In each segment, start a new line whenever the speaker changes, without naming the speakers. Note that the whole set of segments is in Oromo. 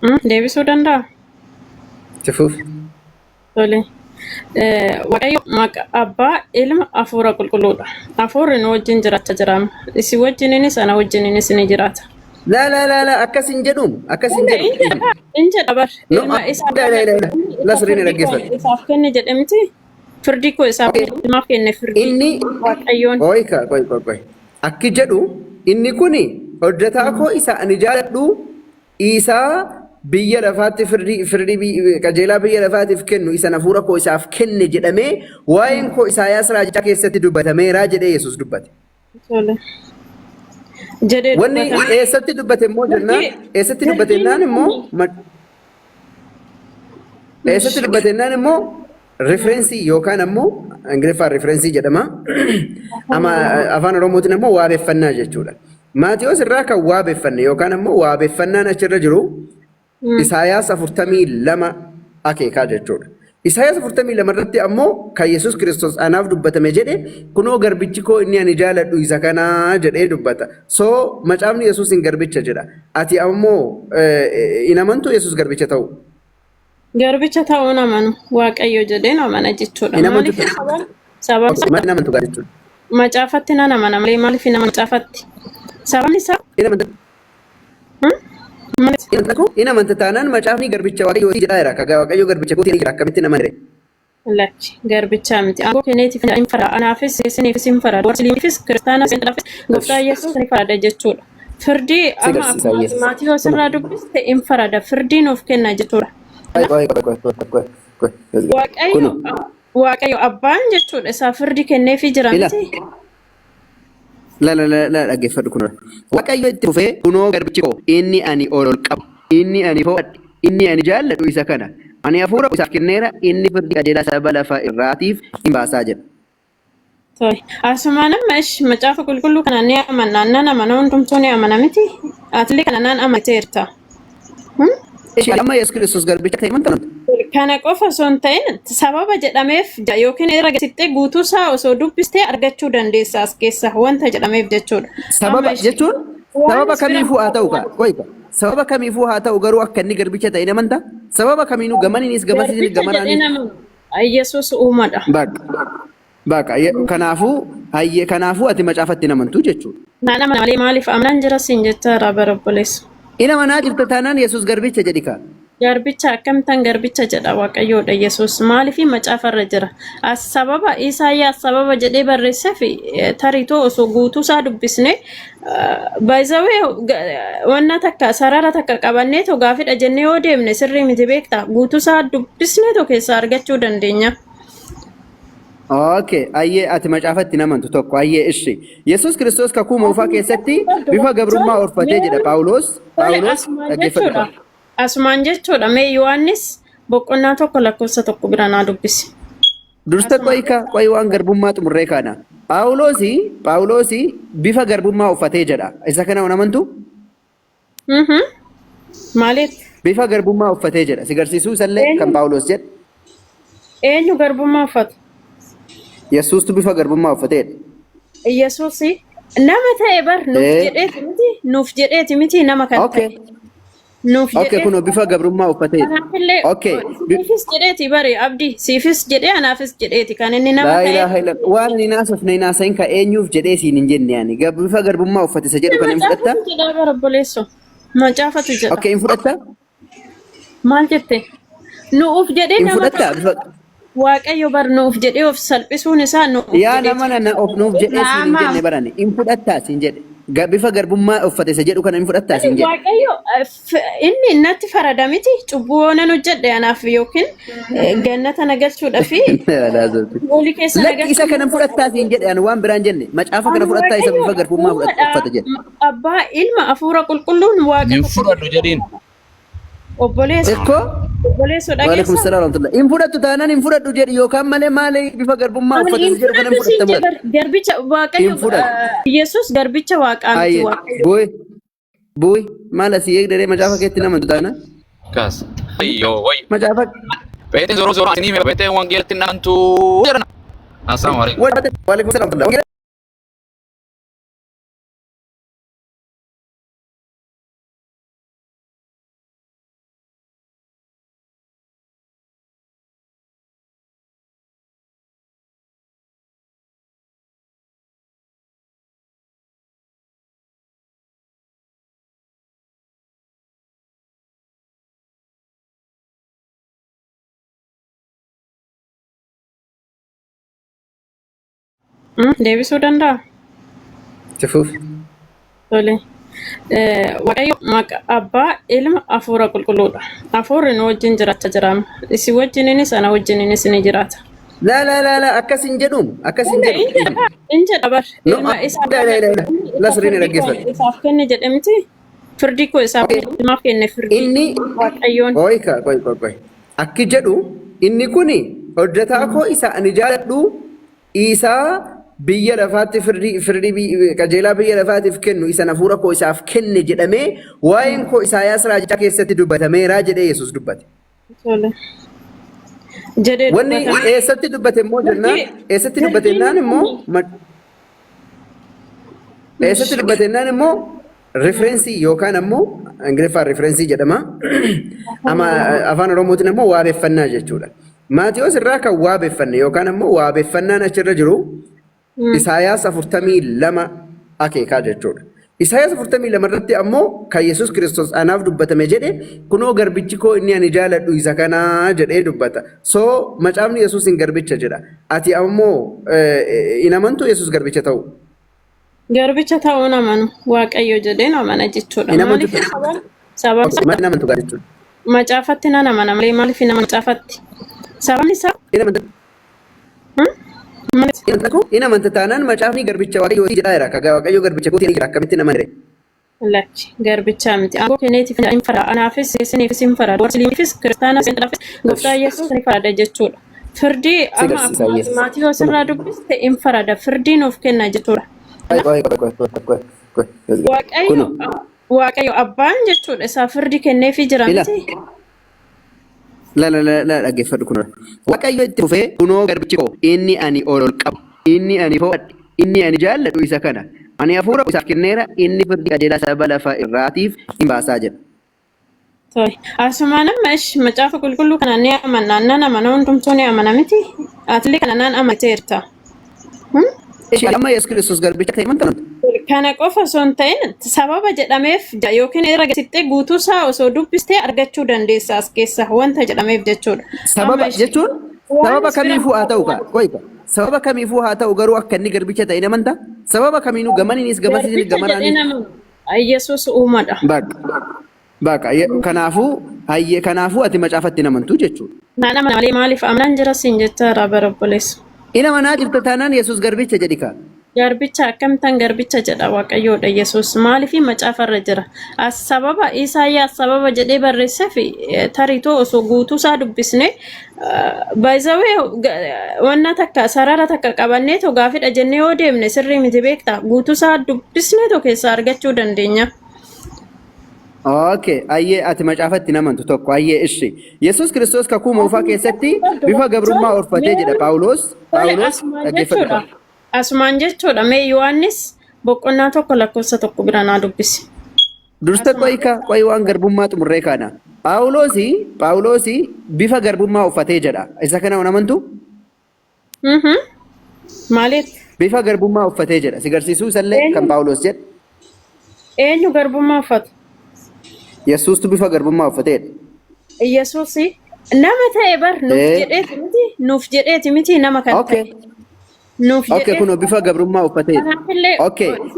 Deebisuu danda'a?
Itti fufi.
Tole. Waaqayyo maqa abbaa ilma hafuura qulqulluudha. Hafuurri nu wajjin jiraachaa jira. Isin wajjininis ana wajjininis ni jiraata.
Laa laa laa laa akkas hin jedhuum akkas hin
Tole,
jedhu.
in jedha in jedha bar
No,
ilma isaa
laa laa laa laa
inni
laa
isa
sirriin
firdii koo
dhaggeeffadhu.
isaaf kenne jedhe miti. Firdii koo isaaf
Okay.
kenne ilmaaf kenne firdii
Inni
Waaqayyoon.
qoy ka qoy qoy qoy. Akki jedhu inni kuni hojjetaa koo isa ani jaaladhu Isaa biyya lafaatti firdii, firdii qajeelaa biyya lafaatiif kennu isan hafuura koo isaaf kenne jedhamee waa'een koo Isaayaas raajichaa keessatti dubbatameera jedhee Yesuus dubbate.
Tole. Jedhee
Wanni
dubbatame.
eessatti dubbate immoo jennaan
Firdii
eessatti dubbate
firdiin
jennaan immoo eessatti dubbate jennaan immoo refereensii yookaan ammoo Ingiliffaan refereensii jedhama. Ama afaan Oromootiin ammoo waabeffannaa jechuudha. Maatiyoos irraa kan waabeffanne yookaan ammoo waabeffannaan achirra jiru Isaayaas 42 akeekaa jechuudha. Isaayaas 42 irratti ammoo kan Yesuus Kiristoos anaaf dubbatame jedhe kunoo garbichi koo inni ani jaaladhu isa kanaa jedhee dubbata. So macaafni Yesuus hin garbicha jedha. Ati ammoo hin amantuu Yesuus garbicha ta'u?
Garbicha ta'uun amanu Waaqayyo jedheen amana jechuudha.
Hin amantu
Maaliif
ta'u?
sababa
Okay, maal hin amantu gaa jechuudha.
macaafatti nan amana malee maaliif nama macaafatti? Sababni isaa
Hin amantu
hmm? Maaliif?
hin amantu hin amanta taanaan macaafni garbicha Waaqayyooti jedhaa jira. Kagaa Waaqayyo garbicha kootii jira akkamitti nama dire?
Lakki garbichaa miti. Aangoo kenneetiif hin farada. Anaafis isiniifis hin farada. Warra Musliimiifis kiristaanaafis pheenxeedhaafis gooftaa Yesuus ni farada jechuudha. Firdii
Si
amma
garsiisa
akkuma
yes.
Maatiyoo irraa dubbiste hin farada. Firdii nuuf kenna jechuudha.
Qoy qoy qoy qoy qoy qoy qoy.
Waaqayyo
Kuno.
Waaqayyo abbaan jechuudha isaa firdii kenneefii jira
Ila.
miti.
La la la la dhaggeeffadhu kunoo. Waaqayyo itti fufee kunoo garbichi koo inni ani ol ol qabu inni ani fo'adhe inni ani jaalladhu isa kana. Ani hafuura isaaf kenneera inni firdii qajeelaa saba lafa irraatiif in baasaa jedha.
Tole. Asumaan amma ish macaafa qulqulluu kana ni amanna. Nan amana hundumtuu ni amana miti. Atillee kana nan amateerta. Hmm?
Ishee amma Yesuus Kiristoos garbicha ta'e amantaa amantu.
Kana qofa osoo hin ta'in sababa jedhameef yookiin irra siqxee guutuu isaa osoo dubbistee argachuu dandeessa as keessa wanta jedhameef jechuudha. Amma
Sababa
ish
jechuun
waan
sababa
as bira
kamiifuu haa ta'u kaa qoy kaa sababa kamiifuu haa ta'u garuu akka inni garbicha ta'e ni amantaa? Sababa kamiinuu gamaniinis gamasiinis
garbicha jedhee
gamanaanis
nama Yesuus uumadha.
Baqa. Baqa. Kanaafuu hayyee kanaafuu ati macaafatti hin amantu jechuudha.
Naan amana malee maaliif amanaan jira siin jechaa irraa bara obboleessa.
In amanaa jirta taanaan Yesuus garbicha jedhi kaa.
Garbicha akkamittan garbicha jedha Waaqayyoodha Yesuus maaliif macaafarra jira. As sababa Isaayyaas sababa jedhee barreesseef tariitoo osoo guutuu isaa dubbisne by the way wanna takka sarara takka qabannee too gaafidha jennee yoo deemne sirrii miti beekta guutuu isaa dubbisnee too keessaa argachuu dandeenya.
Okay, ayyee ati macaafatti hin amantu tokko ayyee ishi. Yesuus Kiristoos kakuu moofaa keessatti bifa gabrummaa horfatee jedha Phaawulos.
Tole
Phaawulos
asumaan
dhaggeeffadhu
jechuudha.
kaa.
Asumaan jechuudha mee Yohaannis boqonnaa 1 lakkoofsa 1 bira naa dubbisi.
Dursa qoyi ka qoyi waan garbummaa xumurree kaana. Phaawulosi Phaawulosi bifa garbummaa uffatee jedha. Isa kana hin amantu?
Mhm. Maaliif?
Bifa garbummaa uffatee jedha. Si garsiisuu isallee kan
Eenyu
Phaawulos jedhe.
eenyu garbummaa uffata?
Yesuustu bifa garbummaa uffateedha.
Yesuus nama ta'e bar nuuf
Ee.
jedheeti miti nuuf jedheeti miti nama kan
Okay.
ta'e. Nuuf
Okay,
jedhee
kunoo bifa gabrummaa uffatee.
Kanaafillee
Okay.
siifis jedheeti bari abdi siifis jedhee anaafis jedheeti kan inni nama
Laa
ta'e.
ilaaha illa waan inni naasofne hin haasayin ka eenyuuf jedhee siin hin jenne ani. Bifa garbummaa uffate isa jedhu kana hin fudhatta?
Macaafatu jedha bara obboleesso. Macaafatu jedha.
Okay, hin fudhatta?
Maal jette? Nuuf jedhee
Hin
nama
fudhatta?
ta'e.
Bifa
Waaqayyo bar nuuf jedhee of salphisuun isaa nuuf
Yaa
jedheeti.
nama nana of nuuf jedhee siin hin jenne barani. Hin fudhattaa siin jedhe. Bifa garbummaa uffate isa jedhu kana hin fudhattaa siin jedhe.
Waaqayyo inni natti farada miti cubbuu yoo nan hojjedhe anaaf yookiin gannata na galchuudha fi olii keessa na
Lakki isa
galchuu
kana hin fudhattaa siin jedhe ani waan biraan jenne. Macaafa kana
Ani
fudhattaa isa
Waaqayyo
bifa garbummaa uffate jedhe.
Abbaa ilma afuura qulqulluun waaqa
Hin
tokko
fudhadhu jedhiin.
Obboleessa
Ekkoo
obboleessoo
Waalaikum
dhageessaa?
salaam warahmatullah. Hin fudhattu taanaan hin fudhadhu jedhi yookaan malee maali bifa garbummaa
Ani
uffate
hin
isa jedhu kana hin
fudhadhu siin
fudhatta
jedhe garbicha Waaqayyo
Hin fudhadhu.
Yesuus garbicha waaqaa miti
Ayyee
Waaqayyo.
bu'i bu'i maal asii eegdaree macaafa keetti nama taanaan
Kaas. Ayyoo wayyo.
macaafa
Peetiin zoroo zoroo ani peetiin wangeelatti naantu jedhan. Assalamu alaikum.
Waalaikum salaam warahmatullah.
Deebisuu danda'a?
Itti fufi.
Tole. Waaqayyo maqa abbaa, ilma, hafuura qulqulluudha. Hafuurri nu wajjin jiraachaa jira. Isin wajjininis ana wajjininis ni jiraata.
Laa laa laa laa, akkas hin jedhuum, akkas hin
Tole,
jedhu.
in jedha, in jedha bar.
No,
Ilma isaa
laa laa laa laa
isa
la, sirriin
firdii koo
dhaggeeffadhu.
isaaf kenne jedhe miti. Firdii koo isaaf
Okay.
ilmaaf kenne firdii
Inni
Waaqayyoon.
Qoy ka qoy qoy qoy. Akki jedhu, inni kuni hojjetaa koo isa ani jaaladhu, isaa biyya lafaatti firdii qajeelaa biyya lafaatiif kennu, isa hafuura koo isaaf kenne jedhamee waa'een koo Isaayaas raajichaa keessatti dubbatameera jedhee Yesuus dubbate.
Tole. Jedhee
Wanni
dubbata.
eessatti dubbate immoo jennaan, eessatti dubbate
Firdiin
jennaan immoo, eessatti dubbate jennaan immoo reference yookaan ammoo Ingiliffaan reference jedhama. Ama afaan Oromootiin ammoo waabeffannaa jechuudha. Maatiyoos irraa kan waabeffanne yookaan ammoo waabeffannaan achirra jiru Isaayaas 42 akeekaa jechuudha. Isaayaas 42 irratti ammoo kan Yesuus Kiristoos anaaf dubbatame jedhe, kunoo garbichi koo inni ani jaaladhu isa kanaa jedhee dubbata. So macaafni Yesuus hin garbicha jedha. Ati ammoo hin amantuu Yesuus garbicha ta'u?
Garbicha ta'uun amanu, Waaqayyo jedheen amana jechuudha.
Hin amantu.
Maaliif sababa
Maal hin amantu gaa jechuudha?
Macaafatti nan amana malee maaliif nama macaafatti? Sababni isaa
Hin amantu.
Maaliif?
Hin amantu. Hin amanta taanaan macaafni garbicha Waaqayyooti jedhaa jira. Kagaa Waaqayyo garbicha kootii jira, akkamitti nama jedhe?
Lakki, garbichaa miti. Aangoo kenneetiif hin farada. Anaafis isiniifis hin farada. Warra Musliimiifis kiristaana seentidhaafis gooftaa Yesuus ni farada jechuudha. Firdii
Si
amma
garsiisaa
akkuma
Yesuus.
Maatiyoo irraa dubbiste hin farada. Firdii nuuf kenna jechuudha.
Qoy qoy qoy qoy qoy qoy qoy.
Waaqayyo
Kunoo.
Waaqayyo abbaan jechuudha isaa firdii kenneefii jira
Ila.
miti.
La la la la, dhaggeeffadhu kunoo. Waaqayyo itti fufee, kunoo garbichi koo inni ani ol ol qabu, inni ani fo'adhe, inni ani jaalladhu isa kana. Ani hafuura isaaf kenneera, inni firdii qajeelaa saba lafa irraatiif hin baasaa jedha.
Tole. Asumaan amma ish macaafa qulqulluu kana ni amanna. Nan amana, hundumtuu ni amana miti. Atillee kana naan amanteerta.
Ishee amma Yesuus Kiristoos garbicha ta'e amantaa?
Kana qofa osoo hin ta'in sababa jedhameef yookiin irra siqxee guutuu isaa osoo dubbistee argachuu dandeessa as keessa wanta jedhameef jechuudha.
Sababa
Amma ishee
jechuun
waan
sababa
as bira
kamiifuu haa ta'u kaa qoy kaa, sababa kamiifuu haa ta'u, garuu akka inni garbicha ta'e amantaa? Sababa kamiinuu gamaniinis gamasiinis
garbicha jedhee
gamanaanis.
nama Yesuus uumadha.
Baqa baqa, kanaafuu hayyee, kanaafuu ati macaafatti hin amantuu jechuudha.
Naan amana malee maaliif amanaan jira siin jechaa bara obboleessa.
Ina amanaa jirta taanaan Yesuus garbicha jedhi kaa.
Garbicha akkamittan garbicha jedha? Waaqayyoodha Yesuus. Maaliif macaafarra jira. As sababa Isaayyaas sababa jedhee barreesseef tariitoo osoo guutuu isaa dubbisne baay'isawee wanna takka sarara takka qabannee too gaafidha jennee yoo deemne sirrii miti, beektaa, guutuu isaa dubbisnee too keessaa argachuu dandeenya.
Okay, ayyee, ati macaafatti hin amantu tokko, ayyee, ishi. Yesuus Kiristoos kakuu moofaa keessatti bifa gabrummaa uffatee jedha Phaawulos.
Tole,
Phaawulos
asumaan
dhaggeeffadhu
jechuudha.
kaa.
Asumaan jechuudha. Mee Yohaannis boqonnaa 1 lakkoofsa 1 bira naa dubbisi.
Dursa qoyi kaa, qoyi, waan garbummaa xumurree kaana. Phaawulosi bifa garbummaa uffatee jedha. Isa kana hin amantu?
Maaliif?
Bifa garbummaa uffatee jedha. Si garsiisuu isallee kan
Eenyu
Phaawulos jedhe.
eenyu garbummaa uffata?
Yesuustu bifa garbummaa uffateedha.
Yesuus nama ta'e bar, nuuf jedheeti miti, nuuf jedheeti miti nama kan ta'e. Nuuf
Okay,
jedhee
kunoo bifa gabrummaa uffateedha.
Kanaafillee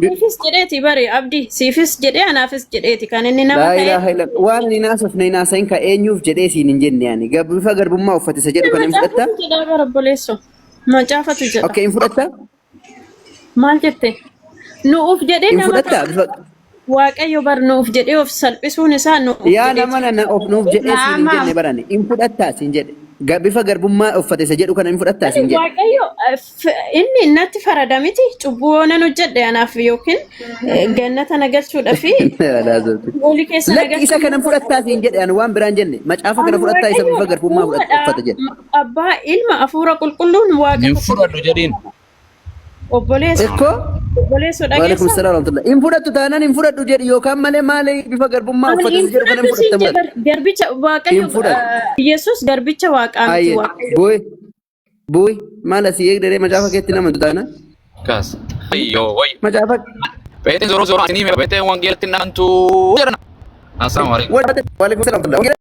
siifis jedheeti bari abdii, siifis jedhee anaafis jedheeti kan inni nama
Laa
ta'e.
ilaaha illa, waan ani naasofne hin haasayin ka, eenyuuf jedhee siin hin jenne ani. Bifa garbummaa uffate isa jedhu kana hin fudhattaa?
Macaafatu jedha bara obboleesso. Macaafatu jedha.
Okay, hin fudhattaa?
Maal jette? Nuuf jedhee
Hin
nama
fudhattaa?
ta'e.
Bifa
Waaqayyo bar nuuf jedhee of salphisuun isaa nuuf
Yaa
jedheeti.
nama nana, of nuuf jedhee siin hin
Naama.
jenne barani. Hin fudhattaa siin jedhe. Bifa garbummaa uffate isa jedhu kana hin fudhattaa siin jedhe.
Waaqayyo inni natti farada miti, cubbuu yoo nan hojjedhe anaaf yookiin gannata na galchuudha fi olii keessa na
Lakki, isa
galchuu.
kana hin fudhattaa siin jedhe, ani waan biraan jenne. Macaafa kana fudhattaa isa bifa garbummaa uffate jedhe?
Abbaa, ilma, hafuura qulqulluun Waaqa
Hin
tokko.
fudhadhu jedhiin.
Obboleessa.
Ikkoo.
Obboleessoo,
Waalaikum
dhageessaa?
salaam warahmatullah. Hin fudhattu taanaan hin fudhadhu jedhi, yookaan malee maali bifa garbummaa
Ani
uffate
hin
isa jedhu kana hin
fudhadhu siin
fudhatta
jedhe, garbicha Waaqayyo
Hin fudhatu.
Yesuus garbicha Waaqaa miti
Ayyee
Waaqayyo.
bu'i bu'i, maal asii eegdee macaafa keetti namantu taanaan
Kaas. Ayyoo way.
Macaafa
Beetiin zooroo zooroo ani hime beeteen wangeelatti hin amantu jedhan. Assalaamu alaikum.
Waalaikum salaam warahmatullah.